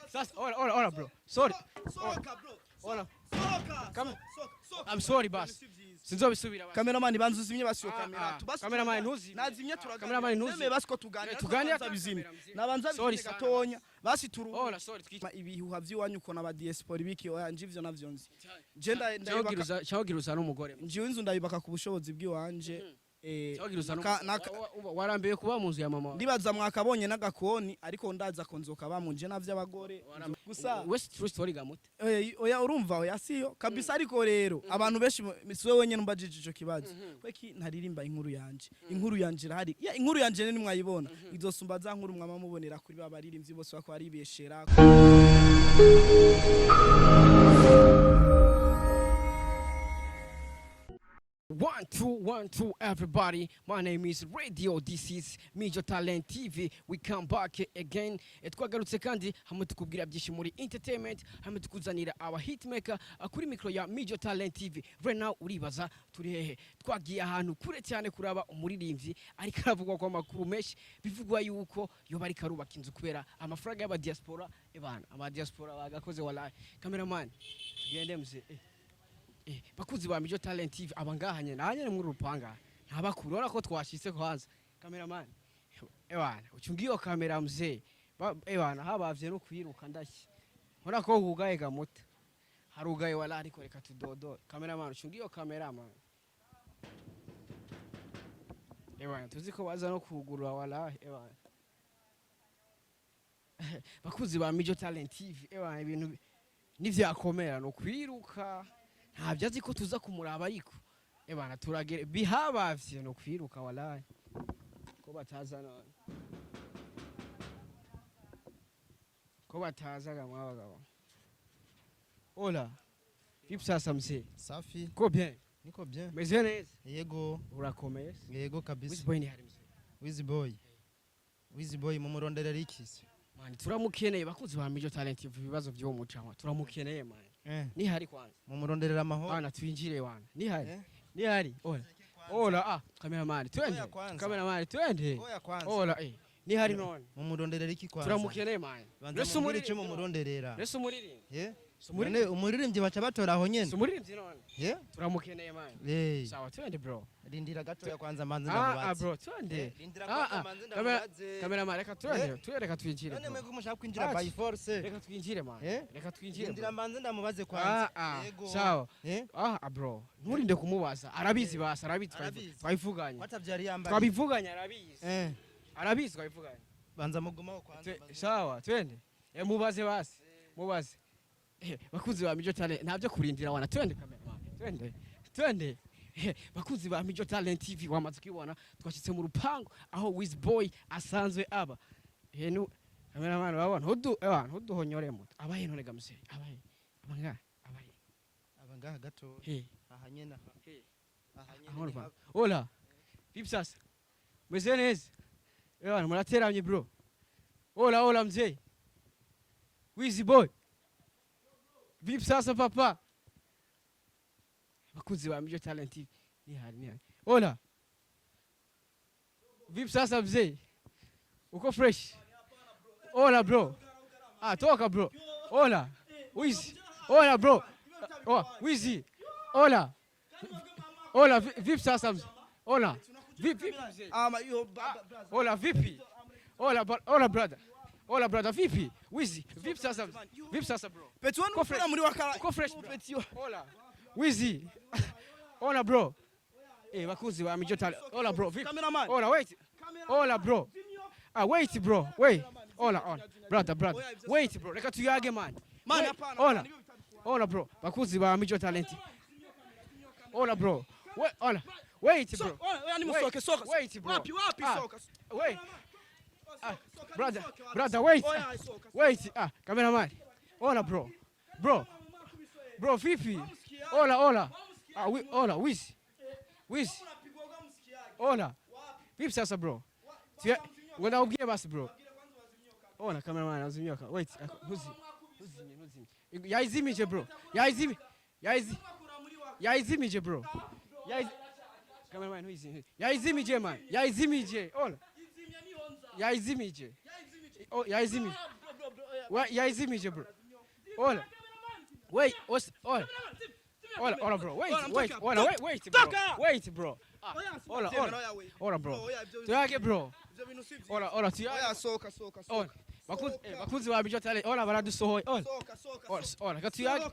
Sasa ora ora ora bro. Sorry. Sohoka bro. Ora. Sohoka. Kama- Sohoka. Sohoka. I'm sorry basi. Sinzobisubira basi. Cameraman, banza uzimye basi iyo Ah, kamera. ah. Tubasi. Cameraman, ntuzimye. Nazimye turaganira. Cameraman, ntuzimye. Zemeye basi ko tuganira. Tuganira. Nabanza bizimye. Cameraman, Nabanza Sorry bizimye sana. gatonya. Basi turu. Ora sorry twiki. Ibihuha vy'iwanyu ukuntu aba diaspora ibiki, oya, nje ivyo navyo nzi. Je ndayubaka. Cyagira uza n'umugore. Njiwe inzu ndayubaka ku bushobozi bw'iwanje. Cyagira uza n'umugore. Warambiwe kuba mu nzu ya mama wawe. Ndibaza mwakabonye n'agakoni, ariko ndaza ko nzoka ba mu nje navy'abagore. Gusa West true story gamute. Oya, urumva, oya, siyo kabisa. Ariko rero abantu benshi si wowe wenyine umbajije ico kibazo, kweki ntaririmba inkuru yanje. Inkuru yanje irahari. Ya, inkuru yanje ni mwayibona izosumba za nkuru mwama mubonera kuri ba baririmbyi bose bako aribeshera. One, two, one, two, everybody. My name is Radio. This is Major Talent TV. We come back again. Twagarutse kandi hamwe tukubwira byinshi muri entertainment, hamwe tukuzanira our hitmaker kuri micro ya Major Talent TV. Right now uribaza turi hehe? Twagiye ahantu kure cyane kuraba umuririmbyi ariko aravugwa kwa makuru menshi, bivugwa yuko yoba ariko arubaka inzu kubera amafaranga y'aba diaspora. Ebana, aba diaspora bagakoze wallahi. Cameraman, tugende mzee. Bakuzi ba Mijo Talent TV, aba ngaha nyene, aha nyene muri rupanga ntabakuru. Urabona ko twashitse kwanza. Cameraman, ewana, ucunga iyo kamera mzee. Ewana, habavye no kwiruka ndashye, nkora ko hugaye gamuta harugaye wala, ariko reka tudodore. Cameraman, ucunga iyo kamera man. Ewana, tuzi ko baza no kugurura wala. Ewana, bakuzi ba Mijo Talent TV, ewana, ibintu nivyakomera no kwiruka, ntabyo azi ko tuza kumuraba, ariko ebana turagere bihabavye no kwiruka wallahi, ko bataza none, ko bataza ga mwabagabo. Hola, vipi sasa mzee? Safi. Ko bien? Niko bien. Meze neza? Yego. Urakomeye se? Yego kabisa. Wiz Boy ni hari mzee? Wiz Boy. Wiz Boy mumuronderera iki se? Man, turamukeneye. Bakunzi ba Mijo Talent TV, ibibazo vy'uwo mucama turamukeneye man. Ni hari kwanza? Mumuronderera amahoro. Bana, twinjire wana, ni hari? Eh? Ni hari? Hola hola, ah, cameraman, twende. Oya kwanza. Cameraman, twende. Oya kwanza. Hola, ni hari none? Mumuronderera iki kwanza? Turamukeneye man. Banza Mbese mubwire icyo umuririmbyi none? mumuronderera. Mbese umuririmbyi? Eh? None umuririmbyi baca batora aho nyene? Si umuririmbyi none? Eh? Turamukeneye man. Sawa, twende bro. Rindira gatoya kwanza manze Ah ah, ndamubaze. bro, twende. Rindira Ah, kwanza ah, manze ndamubaze. Cameraman, reka twende. Eh? Twende, reka twinjire None bro. mwe ko mushaka kwinjira Ah, by force? Reka twinjire man. Eh? Reka twinjire Rindira bro. manze ndamubaze Ah kwanza. ah. Yego. Sawa. Eh? Ah ah, bro, nturinde kumubaza, arabizi basi, arabizi. Arabizi. Twabivuganye. Watavyari yambaye. Twabivuganye, arabizi. Eh. Arabizi, twabivuganye. Banza mugumaho kwanza. Sawa, twende. Mubaze basi, mubaze. Bakunzi ba Mijo Talent, ntabyo kurindira wana, twende cameraman, twende twende. Bakunzi ba Mijo Talent TV, wamaze kwibona twashyitse mu rupangu aho Wiz Boy asanzwe aba. Nu cameraman, urabona hudu, ntuduhonyoremo. Abahe none gamse? Abahe? Abanga abahe? Aba ngaha gato. Aha nyene aha. Aha nyene. Aho rupangu. Hola, vipi sasa, meze neza? Bana, murateramye bro. Hola hola mzee Wiz Boy, vipi sasa papa? Bakunzi ba Mijo Talent TV, ni hari, ni hari. Hola, vipi sasa mzee, uko fresh? Hola bro. Ah, toka bro. Hola Wiz, hola bro. Oh, Wizi, hola hola, vipi sasa mzee? Hola, vipi mzee? Ama yo ba- Hola, vipi? Hola, hola brother. Hola brother, vipi? Wizi, vipi sasa? Vipi sasa bro? Petit wanu Uko fresh? ukora muri wakala. Uko fresh bro? Petit wa- Hola. Wizi. Hola bro. Bakunzi ba Mijo Talent. Hola bro, vipi? Cameraman. Hola, wait. Hola bro. Ah, wait bro. Wait. Hola, hola. Brother, brother. Wait bro. Reka tuyage man. Man, Wait. hapana. Hola. Hapana, Hola bro. Bakunzi ba Mijo Talent. Hola bro. Wait, hola. Wait bro. Oya, oya, nimusohoke, sohoka. Wait bro. Wapi wapi, Ah. sohoka. Wait. Ah, Brother, brother, wait. Oya, sohoka. Wait, ah, cameraman. Hola bro. Bro. Bro, vipi? Hola, hola. Ah, hola, Wiz. Wiz. Hola. Vipi sasa bro? Ngo ndakubwiye basi bro. Hola cameraman, azimya. Wait, ntuzi. Ntuzimye, ntuzimye. Yayizimije bro. Yayizimi. Yayizi. Yayizimije bro. Yayizi. Cameraman, ntuzimye. Yayizimije man. Yayizimije. Hola. Yayizimije. Oh, yayizimije. Yayizimije, bro. Ola. Wait, what's ola. Ola, ola, bro. Wait, wait. Ola, wait, wait, bro. Wait, bro. Ola, ola. Ola, bro. Tuyage, bro. Ola, ola, tuyage. Oya, sohoka, sohoka. Ola. Sohoka. Bakunzi, bakunzi ba Mijo Talent. Ola, baradusohoye. Ola. Sohoka, sohoka. Ola, ola, reka tuyage.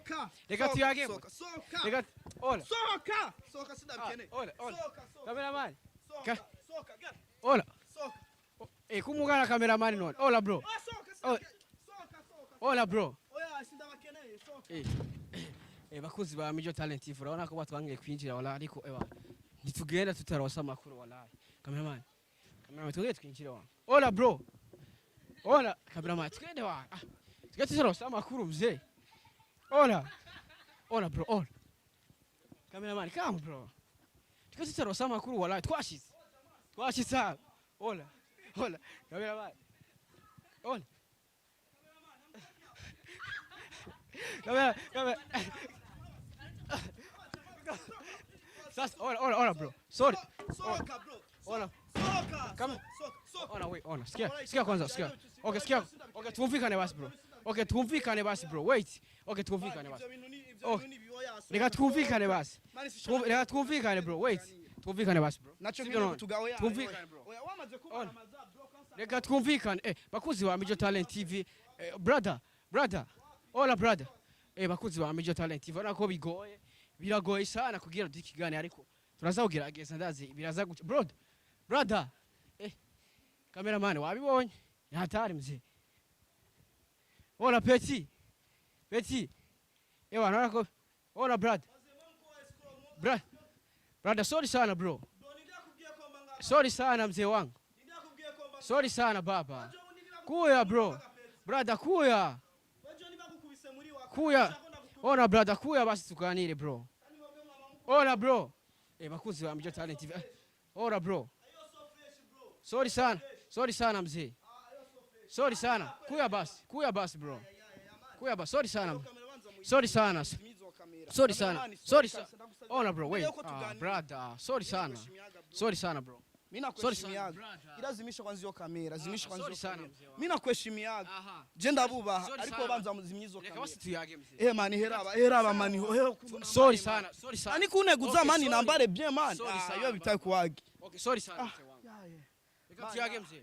Reka tuyage. Sohoka, sohoka. Reka ola. Sohoka, sohoka, sindabikeneye. Ola, ola. Sohoka, sohoka. Cameraman. Sohoka, sohoka, gera. Ola. Sohoka. Kumugana cameraman none. Ola, bro. Oya, sohoka. Oh. Sohoka, sohoka. Ola, bro. Oya, sindabakeneye, sohoka. Bakunzi ba Mijo Talent TV, urabona ko batwangiye kwinjira wala, ariko ewa ntitugenda tutaronsa amakuru wallahi. Cameraman. Cameraman, tugende twinjire wa. Ola, bro. Ola, cameraman, tugende wa. Ah, tugende tutaronsa amakuru, mzee. Ola. Ola, bro, ola. Cameraman, come, bro. Tugende tutaronsa amakuru wallahi, twashize. Twashize hano. Ola. Ola. Cameraman. Ola. Camera, camera. Sasa, ola, ola, ola, bro. Sorry. Sohoka, bro. Ola. Sohoka. Kama- Sohoka, sohoka. Ona, wait, ona. Sikia, sikia kwanza, sikia. Okay, sikia. Okay, tumvikane basi, bro. Okay, tumvikane basi, bro. Wait. Okay, tumvikane basi. Ivyo bintu ni ivyo Oh. bintu ni oya, sohoka. Reka twumvikane basi. Mani, sishaka- Reka twumvikane, bro. Wait. Twumvikane basi, bro. Naco Sibyo nkeneye none? kutuga, oya. Twumvikane, bro. Oya, wamaze Ona. kumaramaza, bro, kansa. Reka twumvikane. Bakunzi ba Mijo Talent TV. Brother, brother. Ola, brother. Bakunzi ba Mijo Talent TV, urabona ko bigoye. Biragoye sana kugira duhe ikiganiro, ariko turaza kugerageza, ndazi biraza guca. Bro, brother. Cameraman, wabibonye? Ni hatari, mzee. Ola, petit. Petit. Ewa, naona ko. Ola, brother. Brother. Brother, sorry sana, bro. Bro, nindakubwiye ko mba Sorry sana, mzee wangu. Nindakubwiye ko mba Sorry sana, baba. Kuya, bro. Brother, kuya. Wejo nibagukubise muri wa. Kuya. Ona, brother, kuya basi tuganire, bro. Ona, bro. Bakunzi ba Mijo Talent TV. Ora, bro. Sorry sana. Sorry sana, mzee. Sorry sana. Kuya basi. Kuya basi, bro. Kuya basi. Sorry sana. Sorry sana. Sorry sana. Sorry sana. Ona, bro, wait. Ah, brother. Sorry sana. Sorry sana, bro. Mimi Sorry sana. nakuheshimiaga. Brother. Irazimisha kwanza iyo kamera, zimisha kwanza Sorry iyo sana, kamera. mzee wangu. Mimi nakuheshimiaga. Aha. Je, ndabubaha, Sorry ariko sana. banza muzimye izo Reka kamera. basi tuyage, mzee. Man, heraba, heraba, man, hera. Sorry sana. Sorry sana. Ani kuneguza, Okay, man, sorry. nambare bien, man. Sorry Ah, sana, iyo bitakuwagi. Okay, sorry sana, mzee wangu. Reka tuyage, mzee.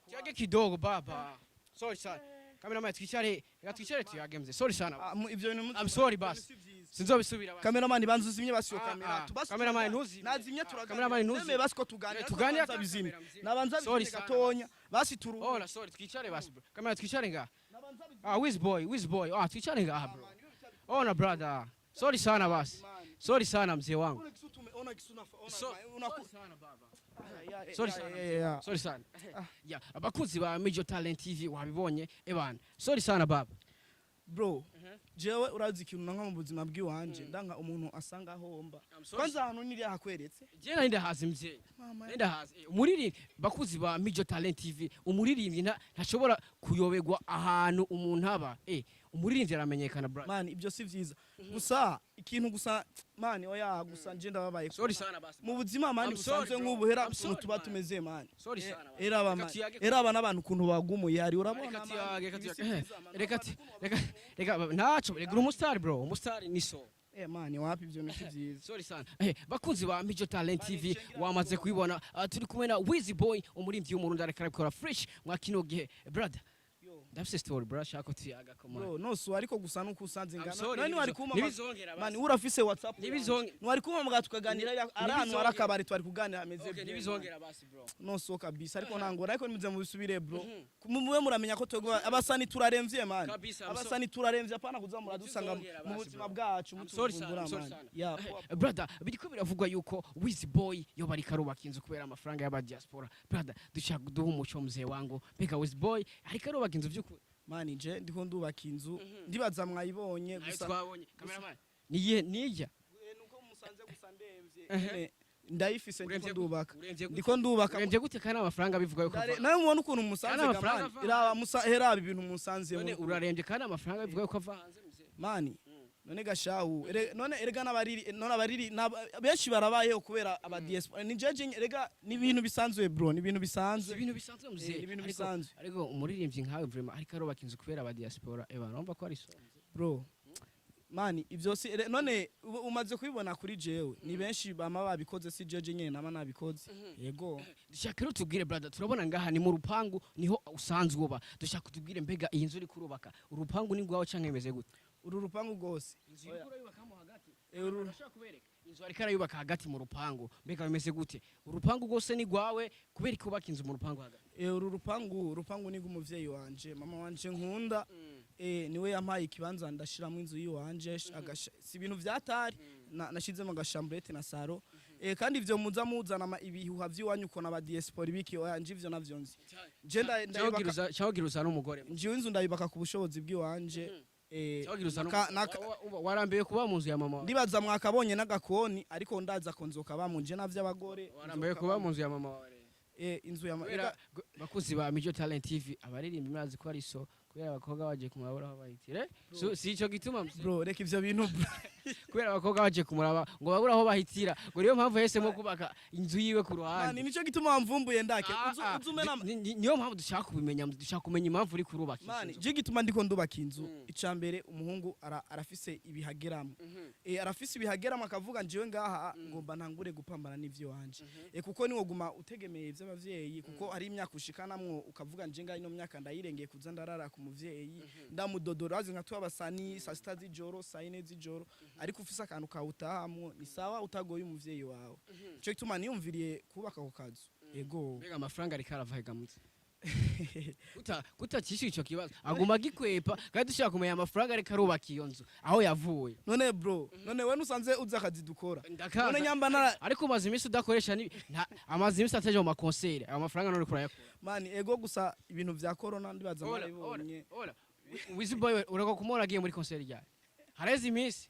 Tuyage kidogo, baba. Sorry sana. Cameraman, twicare, reka twicare tuyage, mzee. Sorry sana. Ah, ivyo bintu I'm sorry basi. Sinzobisubira basi. Cameraman, banza uzimye basi iyo Ah, kamera. ah. Tubasi. Cameraman, ntuzimye. Nazimye, turaganira. Cameraman, ntuzimye. Neme basi ko tuganira. Tuganira. Nabanza bizimye. Camera, mzee. Nabanza Sorry bizimye sana. gatonya. Basi turu. Ola, sorry, twicare basi, bro. Camera, twicare nga. Ah, Wiz boy, Wiz boy. Ah, twicare nga, bro. Ona, brother. Sorry sana basi. Sorry sana, mzee wangu. Ona kisu ona kisu So- una Sorry sana, baba. Sorry sana. Yeah. Sorry sana. Yeah, abakunzi ba Mijo Talent TV, wabibonye ebana. Sorry sana, baba. Bro, jewe urazi ikintu nanka mu buzima bw'iwanje? Ndanka umuntu asanga ahomba. I'm sorry. Kwanza ahantu niri hakweretse. Je nari ndahazi, mzee. Mama. Nari ndahazi. Umuririmbyi, bakunzi ba Mijo Talent TV, umuririmbyi ntashobora kuyoberwa ahantu umuntu aba. Umuririmbyi aramenyekana, bro. Man, ibyo si vyiza. Gusa ikintu gusa, man, oya, gusa nje ndababaye. Sorry sana basi. Mu buzima, man, I'm sorry, busanzwe bro. nk'ubu hera I'm ukuntu sorry, tuba man. tumeze, man. Sorry sana basi. Eraba, Reka man, tuyage. eraba n'abantu ukuntu bagumuye hari, urabona, Reka man. tuyage, reka Ibi si tuyage. vyiza, man. Reka reka reka ntaco, reka uri umustar, bro. Umustar ni so. Man, wapi, ibyo ni si vyiza. Sorry sana. Bakunzi ba Mijo Talent TV, wamaze kubibona. Ah, turi kumwe na Wiz Boy, umurimbyi w'Umurundi, ariko arabikora fresh mwa kino gihe. Brother, ndafise story, bro, shaka ko tuyaga ko, man. Bro, no so, ariko gusa nuko usanze I'm ingana sorry, nani wari kuma. Ntibizongera basi. Man, urafise WhatsApp? Nwari kuma tukaganira ari ahantu hari Ntibizongera. akabari, twari kuganira ameze Okay, bien, ntibizongera basi, bro. man. No so kabisa, ariko nangora, ariko nimuze mubisubire, bro. Mube muramenya ko twebwe abasani turaremvye, man. Kabisa, I'm Abasani turaremvye, apana kuza muradusanga Ntibizongera mu basi, buzima bro. bwacu I'm sorry sana, mutuvumbura, I'm sorry man. sana. Yeah. Brother, biriko biravugwa yuko Wiz Boy yoba ariko arubaka inzu kubera amafaranga y'aba diaspora. Brother, dushaka kuduha umuco, mzee wangu. Mbega Wiz Boy ariko arubaka inzu by'ukuri? Man, je ndiko ndubaka inzu, ndibaza mwayibonye. Nayo Gusa twabonye. Cameraman, niye nijya. Nuko musanze gusa ndemvye. Nyene, ndayifise, ndiko Uremvye ndubaka. Uremvye gute? Ndiko ndubaka. Uremvye gute kandi amafaranga bivuga yuko ava? Nawe mubona ukuntu musanze Kandi ga, amafaranga man. ava. Iraba musa, heraba ibintu musanze. None urarembye kandi amafaranga bivuga yuko ava hanze, mzee. Man, None gashahu, none erega n'abariri, none abariri benshi barabayeho kubera aba diaspora. Ni jeje, erega ni ibintu bisanzwe, bro, ni ibintu Si bisanzwe. Ibintu bisanzwe, mzee. Ni ibintu bisanzwe. Ariko umuririmbyi nkawe vraiment ariko arubaka inzu kubera aba diaspora, urumva ko ari so. Bro, mani, ivyo si none umaze kubibona kuri jewe, ni benshi bama babikoze, si jeje nyene nama nabikoze, yego. Dushaka rero tubwire, brother, turabona ngaha ni mu rupangu, niho usanzwe uba. Dushaka tubwire, mbega iyi nzu uri kurubaka, urupangu ni rwawe canke bimeze gute? Uru rupangu rwose. Inzu uri kurayubakamo hagati. Urashaka kubereka inzu ariko arayubaka hagati mu rupangu, mbega bimeze gute? Urupangu rwose ni rwawe? Kubera ko ubaka inzu mu rupangu hagati? Uru rupangu ni rw'umuvyeyi wanje, mama wanje nkunda. Niwe yampaye ikibanza ndashiramo inzu yiwanje. Si ibintu vyatari, nashizemo agachambrette na salon. Kandi ivyo muza muzana ibihuha vy'iwanyu ukuntu aba diaspora ibiki, oya, nje ivyo navyo nzi. Je ndayubaka. Cyangwa uza n'umugore. Njiwe inzu ndayubaka ku bushobozi bw'iwanje. Cyangwa uza Warambiwe kuba mu nzu ya mama wawe? Ndibaza mwakabonye n'agakoni, ariko ndaza ko nzoka mu nje navy'abagore. Warambiwe kuba mu nzu ya mama wawe rero? Inzu ya Kubera bakuzi ba Mijo Talent TV, abaririmba murazi ko ari so kubera abakobwa baje kumuraba aho bahitire. So, si ico gituma, mzee? Bro, reka ivyo bintu, bro. Kubera abakobwa baje kumuraba ngo babure aho bahitira, ngo niyo mpamvu yahisemo kubaka inzu yiwe ku Mani, ruhande. nico gituma wamvumbuye ndake. Uzume na Niyo mpamvu dushaka kubimenya, dushaka kumenya impamvu uri kurubaka Mani, inzu. je gituma ndiko ndubaka inzu, icambere umuhungu arafise ibihageramo. Arafise ibihageramo, akavuga njewe ngaha ngomba ntangure gupambana n'ivyo wanje. Kuko niwo guma utegemeye ivy'abavyeyi, kuko hari imyaka ushikanamwo ukavuga nje ngaha ino myaka ndayirengeye kuza ndarara ku muvyeyi, ndamudodora, azi nka twabasani saa sita z'ijoro, saa yine z'ijoro. Ariko ufise akantu kawutahamwo ni sawa, utagoye umuvyeyi wawe. Nico gituma niyumviriye kubaka ako kazu, ego. Mbega amafaranga ariko arava hegamutse kutacisha ico kibazo, aguma agikwepa, kandi dushaka kumenya amafaranga ariko arubaka iyo nzu aho yavuye. None bro, none we nusanze uzi akazi dukora? Ndakaza. None nyamba nara Ariko umaze iminsi udakoresha ni amaze iminsi ataje mu makonseri, ayo mafaranga none uriko urayakura? Mani, ego, gusa ibintu vya corona ndibaza Ora, mwarabibonye. ora, Wizzy Boy, urako kumubona agiye muri konseri ryari? Hareze iminsi,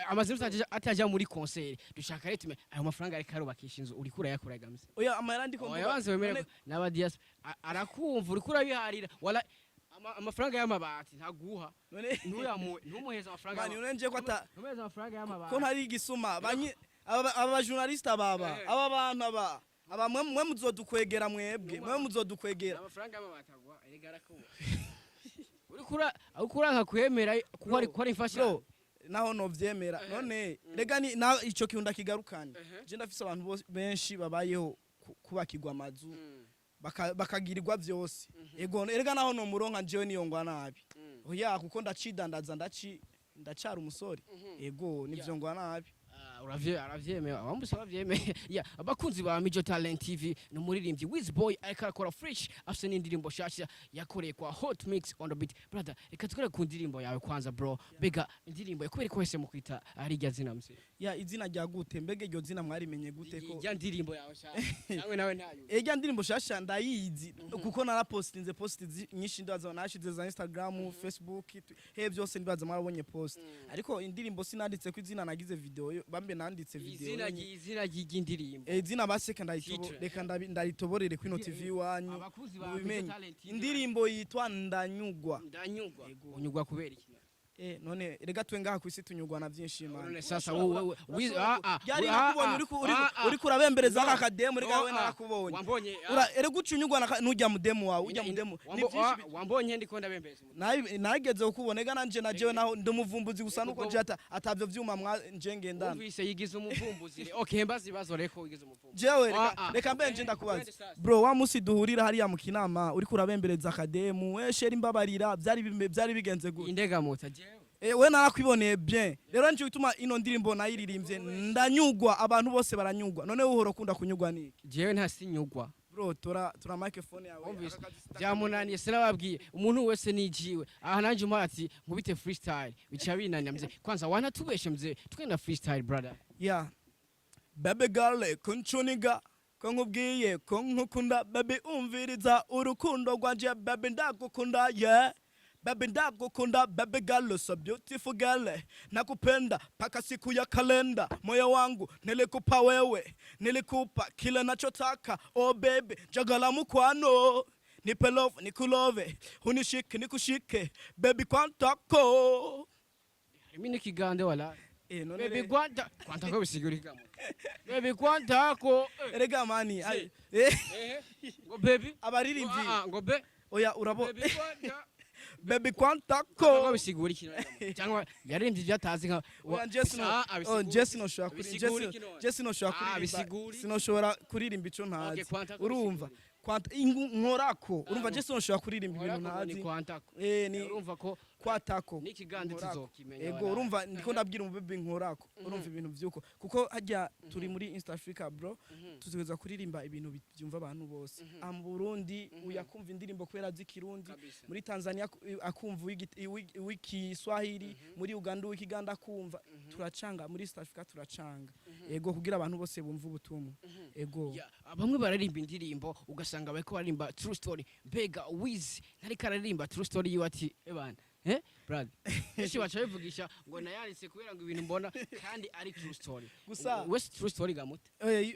amaze iminsi ataja muri konseri. Dushaka rero tumenye ayo mafaranga ariko arubakisha inzu uriko urayakura gamse. Oya, amahera ndiko Oya, banze wemere ko n'aba diaspora arakumva uriko urabiharira wala amafaranga y'amabati ntaguha. None Ntuyamuhe, ntumuheze amafaranga Mani, none nje ko ata ntumuheze amafaranga y'amabati. Ko ntari igisuma banyi aba ba journaliste ababa aba bantu aba mwe muzodukwegera, mwebwe mwe muzodukwegera. Amafaranga y'amabati agwa, erega arakuba uriko uranka kwemera kuko ari ko ari imfashanyo. Bro, naho novyemera, none rega ni na ico kintu ndakigarukanye. Je ndafise abantu benshi babayeho kubakirwa amazu, bakagirirwa vyose, ego. Erega naho nomuronka njewe niyongwa nabi, oya, kuko ndacidandaza, ndacara umusore, ego, nivyo ngwa nabi. Ah, aravyemeye, abambuse bavyemeye. Ya, abakunzi ba Mijo Talent TV, ni umuririmbyi Wiz Boy ariko arakora fresh, afise n'indirimbo shasha yakoreye kwa Hot Mix on the Beat. Brother, reka tukore ku ndirimbo yawe kwanza, bro. Mbega indirimbo kubera ko wese mu kwita ari irya zina, mse? Ya, izina rya gute? Mbega iryo zina mwarimenye gute ko? Irya ndirimbo yawe shasha nawe ntayo. Ejya ndirimbo shasha ndayizi, kuko narapostinze post nyinshi, ndaza nashize za Instagram, Facebook, he byose, ndibaza mwarabonye post. Ariko indirimbo sinanditse ko izina, nagize video bambe nanditse video Izina yonyine. Izina ry'indirimbo. Izina baseka ndayitobo. Titre. Reka ndaritoborere kwino TV iwanyu. Abakuzi ba Mijo Mubimenye. Talent TV. Indirimbo yitwa Ndanyugwa. Ndanyugwa. Unyugwa kubera iki? None rega twe ngaha kwisi tunyugwa na byinshi, man. None sasa wowe Wiz Yari nakubonye uri kurabembereza aka kademu, rega we narakubonye. Wambonye? Ura erega uca unyugwa na nujya mudemu wawe, ujya mudemu ni byinshi. Wambonye ndiko ndabembeza umuntu. Nageze kukubona, ega nanje na jewe naho ndumuvumbuzi, gusa nuko Ubwo- je atavyo vyuma mwa nje ngendana. Wumvise yigize umuvumbuzi. Okay, mbazi ibibazo reko wigize umuvumbuzi. Jewe reka, reka mbe nje ndakubaza. Twende sasa. Bro, wa musi duhurira hariya mu kinama uriko urabembereza akademu, chéri mbabarira, byari bigenze gute? Indegamuta jewe? We narakwiboneye bien. Rero nje gituma ino ndirimbo nayiririmbye Ndanyugwa, abantu bose baranyugwa. None uhora ukunda kunyugwa niki? Jewe ntasinyugwa. Bro, tora microphone yawe. Wumvise? Aka kazi Byamunaniye, sinababwiye umuntu wese nijiwe aha nanje umpaye ati nkubite freestyle bica binanira, mzee. Kwanza wanatubeshe, mzee, twenda freestyle, brother. Yeah. Baby girl, kunchuniga ko nkubwiye ko nkukunda, baby, umviriza urukundo rwanje, baby, ndagukunda, yeah. Baby, ndagukunda, baby girl, so beautiful girl. Nakupenda paka siku ya kalenda. Moyo wangu nilikupa wewe, nilikupa kile nachotaka. Oh baby, jagala mukwano. Nipe love, nikulove, unishike nikushike, baby, kwantako. Harimo n'ikigande wala. None Baby gwanta kwanta ko bisigura igamo. Baby kwanta ko. Erega mani, Ngo baby. Abaririmbyi. Ah, ah, ngo be. Oya, urabo. Baby gwanta. Baby kwanta ko ko. Bisigura ikintu cyangwa yaririmbye ibyo atazi nka Oya, Jesse no. Ah, Oh, Jesse no shobora kuri bisigura Jesse. iki none? Jesse no shobora Ah, kuririmba. bisigura iki? Sinoshobora kuririmba ico Okay, ntazi. kwanta ko Urumva? bisigura. Kwanta nkorako. Urumva, Jesse no shobora kuririmba ibintu Nkorako ngo ni ntazi. kwantako. Ni Urumva ko kwatako. n'ikigande Nkorako. tuzokimenya. Ego. Wala. Urumva, ndiko ndabwira umubebe nkorako. Urumva ibintu vyuko kuko hajya turi muri East Africa, bro, tutegerezwa kuririmba ibintu byumva abantu bose. Aha mu Burundi uyakumva indirimbo kubera azi Kirundi. Kabisa. Muri Tanzania akumva uw'Ikiswahili, muri Uganda uw'Ikiganda akumva. Turacanga muri East Africa, turacanga, ego, kugira abantu bose bumve ubutumwa, ego. Ya, bamwe baririmba indirimbo ugasanga bariko baririmba true story. Mbega Wiz ntariko araririmba true story yiwe ati ebana, brother, benshi baca bivugisha ngo nayanditse kubera ngo ibintu mbona kandi ari true story. Wese true story gamute.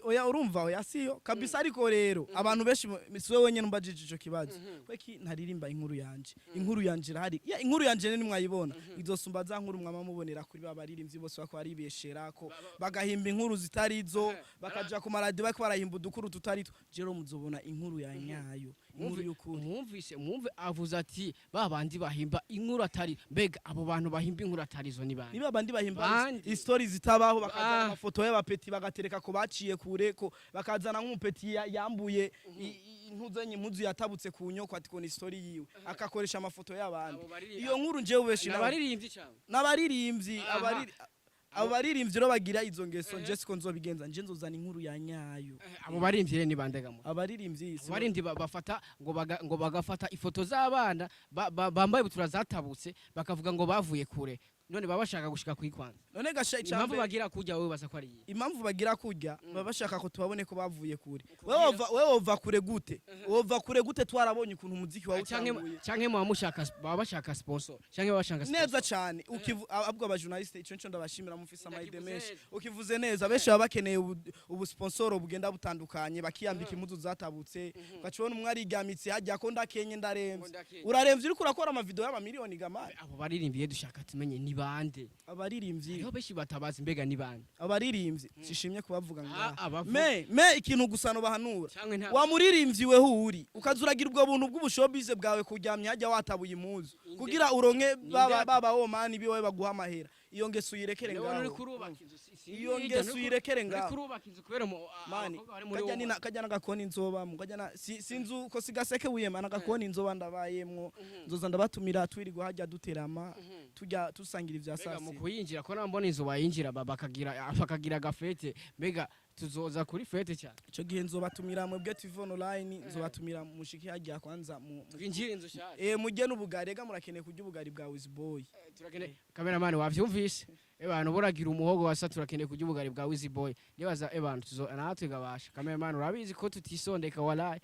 Oya, urumva, oya, siyo kabisa. Ariko rero abantu benshi si wowe wenyine umbajije ico kibazo kweki ntaririmba inkuru yanje. Inkuru yanje irahari. Ya, inkuru yanje rero nimwayibona izosumba za nkuru mwama mubonera kuri ba baririmbyi bose bako baribeshera ko bagahimba inkuru zitari izo, bakaja ku maradiyo bariko barahimba udukuru tutari two. Jero muzobona inkuru ya nyayo, inkuru y'ukuri. Mwumvise, mwumve avuze ati ba bandi bahimba inkuru atari. Mbega abo bantu bahimba inkuru atari zo ni bande? Niba bandi bahimba Bandi. histori zitabaho, bakazana amafoto y'abapeti bagatereka ko baciye kure, ko bakazana nk'umupeti yambuye impuzu impuzu yatabutse ku nyoko, ati ko ni story yiwe, akakoresha amafoto y'abandi. Abo Iyo nkuru njewe beshi N'abaririmbyi cyangwa n'abaririmbyi. Abo baririmbyi rero bagira izo ngeso, nje siko nzobigenza. Nje nzozana inkuru ya nyayo. Abo baririmbyi rero ni bande gamo? Abaririmbyi Abo baririmbyi bafata ngo bagafata ifoto z'abana bambaye ubutura zatabutse, bakavuga ngo bavuye kure. None baba bashaka gushika kuri kwanza. None gasha Impamvu icambere bagira kujya wowe baza ko ari iyi? Impamvu bagira kurya, baba bashaka ko tubabone ko bavuye kure. Wewe wova kure gute? Wova kure gute? Twarabonye ukuntu umuziki wawe Canke utanguye. Canke muba mushaka, baba bashaka sponsor canke baba bashaka sponsor. Neza cyane. Ukivu ahubwo abajournaliste, ico nico ndabashimira, mufise amayide Ndakivuze menshi. neza. Ukivuze neza. Benshi baba bakeneye ubu sponsor bugenda butandukanye, bakiyambika impuzu zatabutse, ukacibona umwe arigamitse hajya ko ndakenye, ndaremvye. Ndakenye. Uraremvye uriko urakora amavideo y'amamiliyoni gamari. Abo baririmbyi dushaka tumenye ni bande. Abaririmbyi. Hariho benshi batabazi. Mbega ni bande? Abaririmbyi sishimye kubavuga ngaha. Abavuga. Me ikintu gusa no bahanura, Canke nta wa muririmbyi weho uri ukaza uragira ubwo buntu bw'ubushowbiz bwawe, kuryamya hajya watabuye impuzu kugira uronke baba baba wo mani biwe baguha amahera, iyo ngeso uyirekere Ndabona uri ngaho. kurubaka inzu Iyo ngeso uyirekere uri ngaho. kurubaka inzu kubera Mani abakobwa bari muri kajya wowe. nina kajya nagakoni nzobamo kajya na si sinzu ko sigaseke wiyema nagakoni nzoba ndabayemwo, nzoza ndabatumira twirirwa hajya duterama, tujya tusangira ivya Mbega mu sasi. kuyinjira ko nambona inzu bayinjira bakagira agafete, mbega tuzoza kuri fête cyane? Ico gihe nzobatumira mwebwe TV online, nzobatumira mushiki hajya kwanza Twinjire inzu shasha. Mujye n'ubugari. Ega murakeneye kurya ubugari bwa Wizboy. Turakeneye cameraman, wavyumvise ebana, buragira umuhogo wasa. Turakeneye kurya ubugari bwa Wizzy Boy. Nibaza ebana tuzo natwe gabasha. Cameraman, urabizi ko tutisondeka wallahi.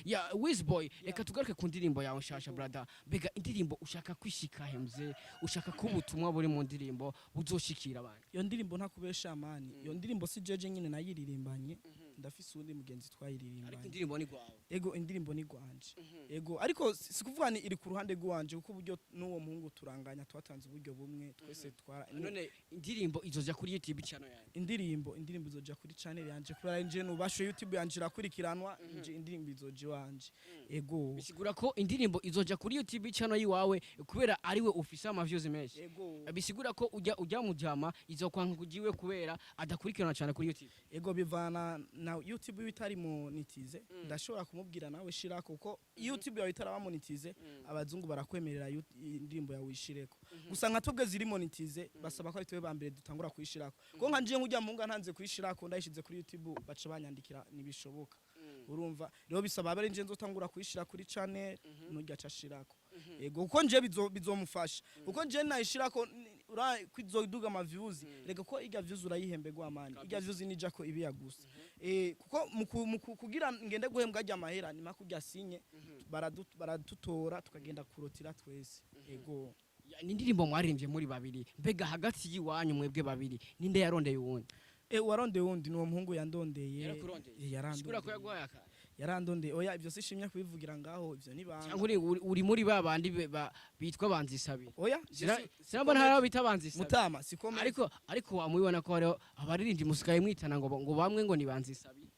Ya Wizzy Boy, reka tugaruke ku ndirimbo yawe nshasha, brother. Mbega indirimbo ushaka kwishika hemze, ushaka ko ubutumwa buri mu ndirimbo buzoshikira abantu? Iyo ndirimbo, ntakubesha mani, iyo ndirimbo si jeje nyine nayiririmbanye, ndafise uwundi mugenzi Ariko twayiririmbanye. indirimbo ni gwawe? Ego, indirimbo ni gwanje, ego, ariko si kuvuga ni iri ku ruhande rwanje, kuko uburyo n'uwo muhungu turanganya, twatanze uburyo bumwe twese twara. None indirimbo izoja kuri YouTube channel yawe? Indirimbo izoja kuri channel yanje, kubera nje nubashe YouTube yanje irakurikiranwa, nje indirimbo izoja iwanje, ego. Bisigura ko indirimbo izoja kuri YouTube channel yiwawe kubera ariwe ufise ama views menshi? Ego. Bisigura ko ujya mu jama izokwanka kujiwe kubera adakurikirana cyane kuri YouTube? Ego, bivana na YouTube iyo itari monetize, ndashobora kumubwira nawe shirako, kuko YouTube yawe itaraba monetize, abazungu barakwemerera indirimbo yawe uyishireko. Gusa nka twebwe ziri monetize, basaba ko ari twebwe ba mbere dutangura kuyishirako, kuko nka ngiye nkujya muhunga ntanze kuyishirako, ndayishize kuri YouTube baca banyandikira ntibishoboka. Urumva rero bisaba abe ari nje nzotangura kuyishira kuri channel, nurya aca ashirako. Ego, kuko nje bizomufasha, kuko nje nayishirako kwizoduga ama views. Reka ko irya views urayihembegwa mani, irya views nija ko ibiya gusa, kuko kugira ngende guhembwa ajya amahera nima kurya sinye baradutora tukagenda kurotira twese, ego. Ya, ni indirimbo mwaririmbye muri babiri. Mbega hagati y'iwanyu mwebwe babiri ninde yarondeye uwundi? Warondeye wundi ni uwo muhungu yandondeye. Yarakurondeye? Yarandondeye. Bisigura ko yaguhaye akantu? Yarandondeye. Oya, ivyo sishimye kubivugira ngaho, ivyo nibanga. Cyangwa uri muri ba bandi bitwa banzisabira? Oya. Sinabona hari abo bita banzisabira. Mutama, siko meze. Ariko wamubibona ko hariho abaririmbyi musigaye mwitana ngo bamwe ngo ni banzisabira,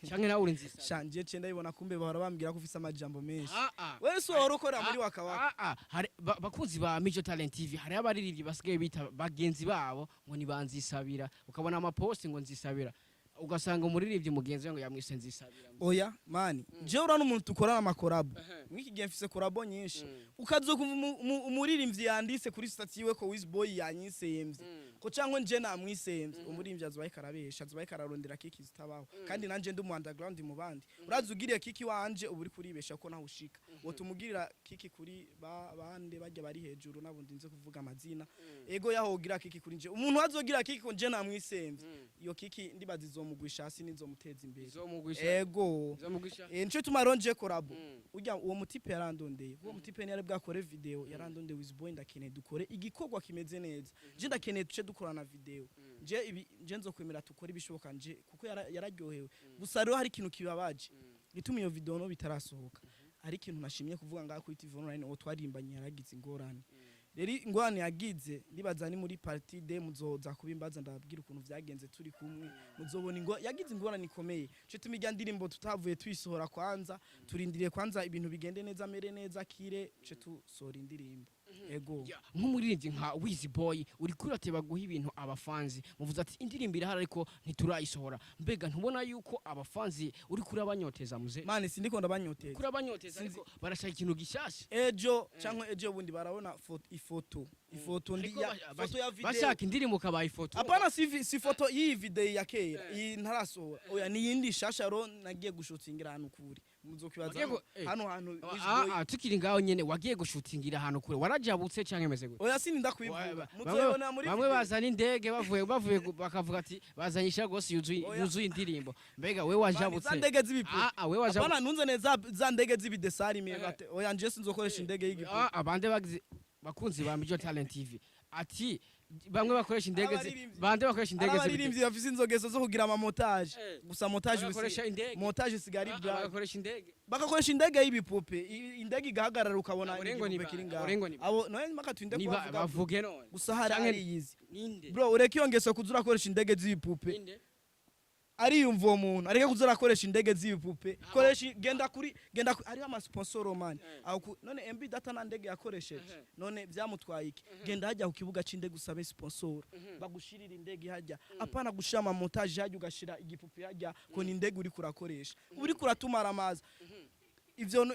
canke nawe uri nzisabira? Shanje ce ndabibona, kumbe bahora bambwira ko ufise amajambo menshi. Ah, ah. Wewe si wahora ukora muri Waka Waka? Ah, ah, hari bakunzi ba Mijo Talent TV, hari abaririmbyi basigaye bita bagenzi babo ngo ni banzisabira, ukabona amaposti ngo nzisabira, ugasanga umuririmbyi mugenzi we ngo yamwise nzisabira. Oya man, jewe uriya n'umuntu dukorana ama collabo. Mw'iki gihe mfise collabo nyinshi. Ukazokumva umuririmbyi yanditse kuri statut yiwe ko Wizboy yanyisembye, ko cyangwa nje namwisembye, umuririmbyi azoba ariko arabesha, azoba ariko ararondera kiki zitabaho. Kandi nanje ndi mu underground mu bandi. Urazi ugiriye kiki wanje, uba uri kuribesha ko naho ushika wotumugirira kiki kuri bande bajya bari hejuru, nabundi nze kuvuga amazina. Ego, yaho ugira kiki kuri nje, umuntu azogira kiki ko nje namwisembye, iyo kiki ndibaza izomugwisha hasi, nizomuteza imbere. Izomugwisha. Ego. Izomugwisha. Nico tuma ronje collabo. Urya uwo mutipe yarandondeye, uwo mutipe ntiyari bwakore video, yarandondeye: "Wizboy, ndakeneye dukore igikorwa kimeze neza, je ndakeneye tuce dukorana video, nje ibi nje nzokwemera tukore ibishoboka nje," kuko yararyohewe. Gusa rero hari ikintu kibabaje gituma iyo video no bitarasohoka. Hari ikintu nashimye kuvuga ngaha kuri TV Online: uwo twarimbanye yaragize ingorane. Rero ingorane yagize, ndibaza ni muri partie deux muzoza kubimbaza, ndababwira ukuntu vyagenze turi kumwe, muzobona yagize ingorane ikomeye. Cyo tuma irya ndirimbo tutavuye tuyisohora. Kwanza turindiriye kwanza ibintu bigende neza, amere neza, kire ce tusohora indirimbo. Ego. Ya, nk'umuririmbyi nka Wiz Boy, uri kurateba guha ibintu abafanzi, muvuze ati indirimbo irahari ariko ntiturayisohora. Mbega ntubona yuko abafanzi uri kurabanyoteza, muze? Man, sindiko ndabanyoteza. Kurabanyoteza, ariko barashaka ikintu gishasha. Ejo cyangwa ejo bundi barabona ifoto ndi Ariko ya foto ya video. Bashaka indirimbo ukabaha ifoto. Apana, si foto y'iyi video ya kera iyi ntarasohora. Oya, ni yindi shasha ro nagiye gushutingira ahantu kure, muzokwibaza. Wagiye Hano hantu Wiz Ah, Boy. ah, tukiri ngaho nyene, wagiye gushutingira ahantu kure, warajabutse canke meze gute? Oya, sininda kubivuga, muzobona muri Bamwe video. bazana indege bavuye bakavuga ati bazanye ishagosi yuzuye Oya. yuzuye indirimbo. Mbega we Mani, wajabutse? za ndege z'ibipupe. Ah, ah, we wajabutse. Apana, ntunzane za ndege z'ibidesari mwe bate. Oya, nje sinzokoresha indege y'igipupe. Ah, abande bagize, bakunzi ba Mijo Talent TV, ati bamwe bakoresha indege bande bakoresha indege Abaririmbyi bafise inzogeso zo kugira ama montage. Gusa montage Bagakoresha indege. Montage isigaye ari blague. Bagakoresha indege. Bagakoresha indege y'ibipupe, indege igahagarara ukabona Abo rengo ni igipupe kiri ngaho. abo rengo ni Abo none maka twinde Niba kubavuga. bavuge none. Gusa hari ariyizi. Ninde? Bro, ureke iyo ngeso kuza urakoresha indege z'ibipupe. Ninde? Ariyumva uwo muntu, areke kuza urakoresha indege z'ibipupe. Koresha, genda kuri genda hariho ama sponsor man. Aho none MB Data nta ndege yakoresheje? None byamutwaye iki? Genda hajya ku kibuga c'indege usabe sponsor bagushirira indege hajya, apana gushira ama montage hajya, ugashira igipupe hajya ko ni indege uri kurakoresha, uri kuratumara amazi. Ivyo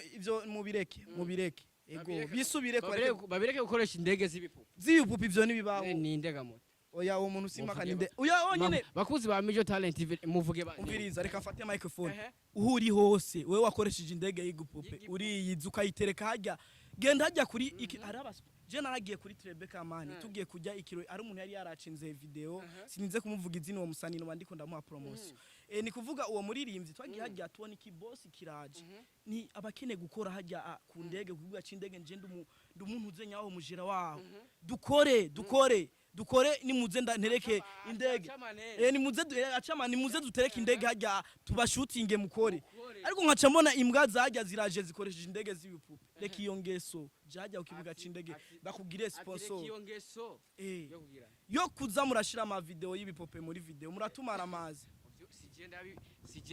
mubireke, mubireke. Ego. Bisubire ko Babireke gukoresha indege z'ibipupe. Z'ibipupe, ivyo nibibaho. Ni indege moto. Oya, uwo muntu simaka. Muvuge. Ninde oya wonyene? Bakunzi ba Mijo Talent TV, muvuge ba Umviriza, reka mfate microphone. Uho uri hose, wewe wakoresheje indege y'igupupe, uriyiza ukayitereka hajya, genda hajya kuri iki. Hari je naragiye kuri Tribeca man, tugiye kujya ikiro, ari umuntu yari yaracinze video, sininze kumuvuga izina uwo musani, no ndiko ndamuha promotion. Ni kuvuga uwo muririmbyi, twagiye hajya tubona iki boss kiraje, ni abakene gukora hajya ku ndege, ku kibuga c'indege. Nje ndumuntu uze nyaho mujira waho, dukore, dukore, dukore, nimuze ntereke indege. Nimuze acama, nimuze dutereke indege hajya, tubashutinge, mukore. Ariko nkaca mbona imbwa zajya ziraje zikoresheje indege z'ibipupe. Reka iyo ngeso, jajya ku kibuga c'indege bakugire sponsor. Iyo ngeso yo kugira Yo kuza murashira ama video y'ibipupe muri video, muratumara amazi.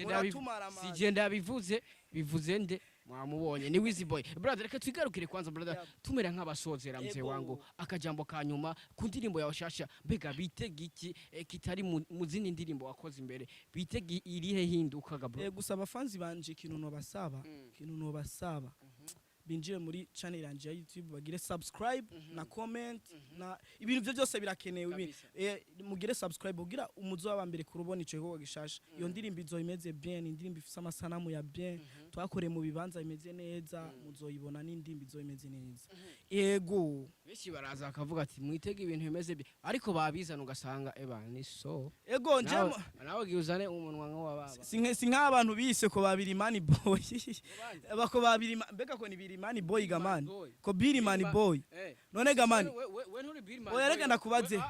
Muratumara amazi. Si je ndabivuze, bivuze nde? Mwamubonye, ni Wizzy Boy. Brother, reka twigarukire kwanza, brother. Tumera nk'abasozera, mzee Ego. wangu. Akajambo ka nyuma ku ndirimbo yawe shasha, mbega bitega iki kitari mu zindi ndirimbo wakoze imbere? Bitega irihe hinduka ga, bro? Gusa abafanzi banje, ikintu nobasaba, ikintu nobasaba, binjire muri channel yanje ya YouTube, bagire subscribe na comment na ibintu byo byose birakenewe. Mugire subscribe kugira umuzo wa mbere kurubona ico gikorwa gishasha. Iyo ndirimbo izo imeze bien, indirimbo ifise amasanamu ya bien. Twakoreye mu bibanza bimeze neza, muzoyibona n'indimbi izo imeze neza, ego. Benshi baraza bakavuga ati mwitege ibintu bimeze ariko babizana ugasanga eba ni so. Ego, nje Nawe gihe uzane umunwa nk'uwa baba. Si nk'abantu bise ko babiri mani boy, bako babiri mbega ko ni biri mani boy gamani Boy. ko biri mani boy. None gamani We nturi Bill Man Oya, boy. reka ndakubaze. We-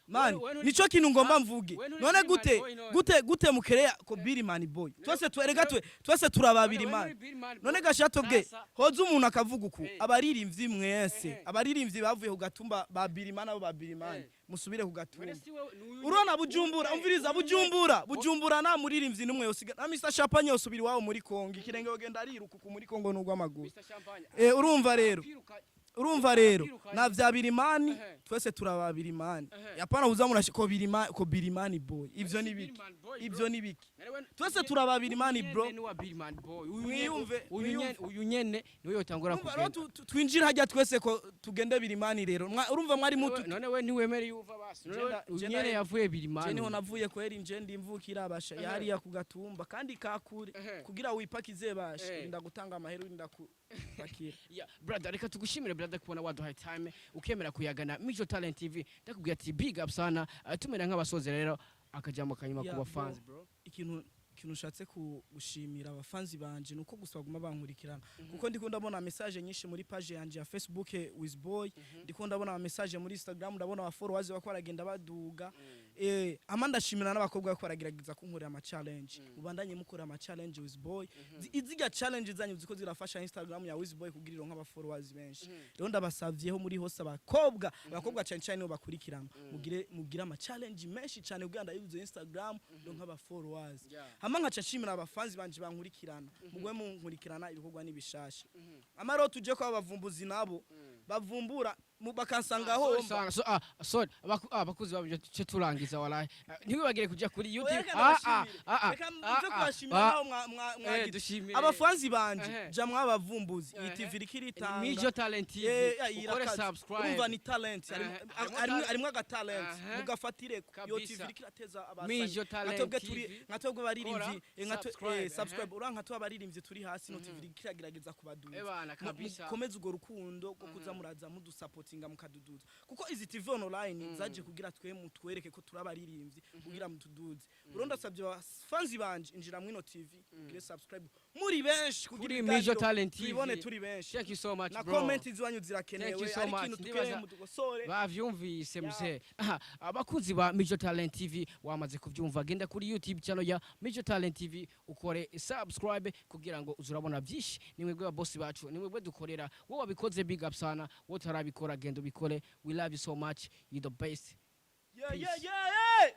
Mani we nturi- nico kintu ngomba mvuge. We nturi None Bill Man gute boy none. gute mukereya ko biri mani boy? Twese twereka twe twese turababiri We mani. nturi Bill Man boy. None gashato bwe Sasa. hoza umuntu akavuga uku, abaririmbyi mwese, abaririmbyi bavuye ku gatumba ba Birimani, abo ba Birimani, musubire ku gatumba. None si wewe, ni uyu Urona Bujumbura, umviriza, Bujumbura, Bujumbura nta muririmbyi n'umwe yosiga na Mr Champagne yosubira iwabo muri Kongo, ikirenge yogenda ariruka uku muri Kongo n'urw'amaguru. Mr Champagne. Urumva rero, Kwiruka. urumva rero, Kwirukanye. na vya Birimani, twese turababirimani. Yapana uza murashi ko Birimani, ko Birimani boy, ivyo ni biki? Bill Man boy, bro. Ivyo ni biki? None Twese turababirimani, uyu bro. nyene ni wa Bill Man boy. Uyu Mwiyumve, uyu nyene mwiyumve. uyu nyene niwe yotangura Urumva rero, kugenda. twinjira hajya twese ko tugende Birimani rero. Urumva mwari mutu None we ntiwemere yuva basi? None we uyu nyene yavuye Birimani. Je niho navuye kweri, nje ndimvukira basha yariya ku gatumba kandi kakure kugira wipakize basha, urinda gutanga amahera, urinda kupakira. Yeah, brother, reka tugushimire brother kubona waduhaye time ukemera kuyagana Mijo Talent TV. Ndakubwira ati big up sana. Tumera nk'abasozi rero, akajambo kanyuma ku Yeah, bafanzi, bro. bro. Ikintu ushatse gushimira abafanzi banje nuko gusa baguma bankurikirana, kuko ndiko ndabona message nyinshi muri page yanje ya Facebook Wizboy, ndiko ndabona ama message muri Instagram, ndabona aba followers bako baragenda baduga. Ama ndashimira n'abakobwa bako baragerageza kunkorera ama challenge. Mubandanye mukora ama challenge Wizboy. Iziga challenge zanyu ziko zirafasha Instagram ya Wizboy kugira ironka aba followers benshi. Rero ndabasavyeho muri hose, abakobwa cyane cyane nibo bakurikirana, mugire ama challenge menshi cyane kugira ndayibuze Instagram ronka aba followers. Hama nkaca nshimira abafanzi banje bankurikirana, mugwe munkurikirana, ibikorwa n'ibishasha. Ama rero tuje ko abavumbuzi nabo bavumbura bakansanga aho Sorry mba. sana. So, sorry, abakuzi babyo cyo turangiza wallahi. Ntiwibagire kuja kuri Oya, YouTube. reka ndabashimire. Reka nze kubashimira naho mwagize. Dushimire. Abafanzi banje, ja mwabavumbuzi, iyi TV iriko iritanga. Mijo Talent TV. Eh, Ukore irakaze. subscribe. Urumva ni talent, Harimo harimwo agatalent, mugafatire yo. TV iriko irateza Mijo abasanyi Talent nka twebwe turi TV. nka twebwe abaririmbyi, Kora nka subscribe, subscribe. Ura nka twe abaririmbyi turi hasi, no TV iriko iragerageza kubaduza. Ebana, kabisa. Mukomeze urwo rukundo rwo kuza muraza mudusapotinga, mukaduduza, kuko izi TV online zaje kugira twe mutwereke ko turi abaririmbyi, kugira mutuduze. Uro ndasabye abafanzi banje, injira mwino TV, mugire subscribe muri benshi kugira Kuri ibiganiro Mijo Talent TV. tubibone turi benshi. Thank you so much, Na bro. comment ziwanyu zirakenewe. Thank you so Ari much. ikintu tukeneye, mudukosore. Bavyumvise mzee. Aha, abakunzi ba Mijo Talent TV wamaze kuvyumva, genda kuri YouTube channel ya Mijo Talent TV ukore subscribe kugira ngo uzurabona byinshi. Ni mwebwe ba boss bacu, ni mwebwe dukorera. Wowe wabikoze, big up sana. Wowe utarabikora, genda ubikore. We love you so much, you the best. Yeah. Peace. Yeah.